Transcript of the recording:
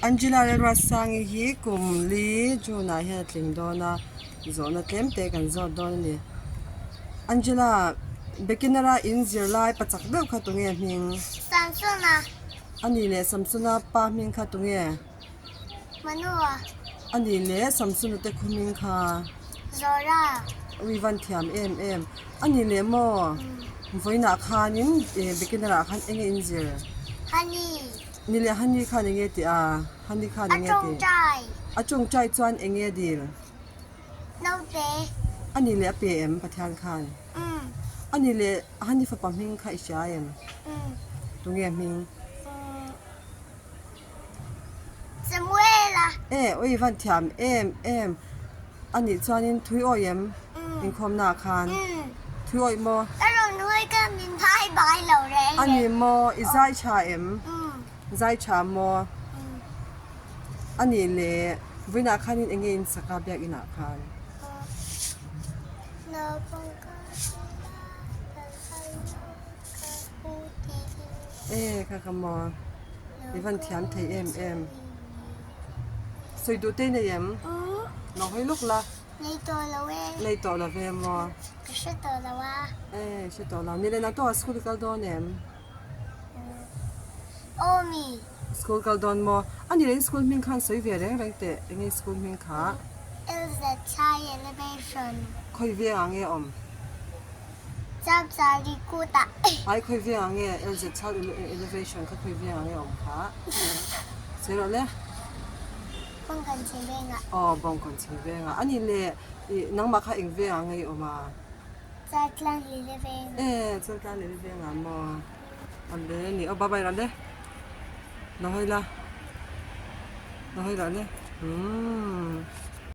Angela Lalruatsangi hi kum li June ah hian a tling dawn a zawhna tlem te kan zawt dawn a ni. Angela beginner a in zir lai pa chak deuh kha tunge hming? Samsona. A nih leh Samsona pa hming kha tunge? Manoa. A nih leh Samsona te khu hming kha? Zora. Ui van thiam em em. A nih leh maw? Vawiinah khanin beginner ah khan enge in zir? Honey. Ni leh Honey khan enge tih a? Honey khan enge tih? A tawngtai. A tawngtai chuan enge dil? Naute. A nih leh a pe em Pathian khan? A nih leh Honey fapa hming kha i hria em? Tunge hming? Samuela. E, ui van thiam em em. A nih chuanin thui awih em? Inkhawmna ah khan. Thui awih maw? Ka rawn hawi ka min phai bai lo reng reng. A ni maw? I zai tha em? Zai tha maw? A nih leh vawiinah khanin eng nge in sak a biakinah khan? Naupang ka ila kan hal lo. E kha kha maw i van thiam thei em em sawi duh te i nei em lo hawi lawk la nei tawh lo e nei tawh lo ve maw ka hre tawh lo a e hre tawh lo ni leh nang tawh ah school i kal dawn em aw mi school kal dawn maw a ni leh in school hming khan sawi ve reng reng teh eng nge school hming kha Elzachai elevation khawi veng ah nge awm. Chapchar ri kutah. Ai khawi veng ang nge LZ chhal elevation kha khawi veng ang nge awm kha sawi rawh le. Bawngkawn chhim vengah. Aw Bawngkawn chhim vengah ani le ih nangmah kha eng veng ang nge i awm a? Chaltlang lile vengah. E Chaltlang lile vengah maw a le ni aw bye bye rawh le lo hawi la lo hawi rawh le umm.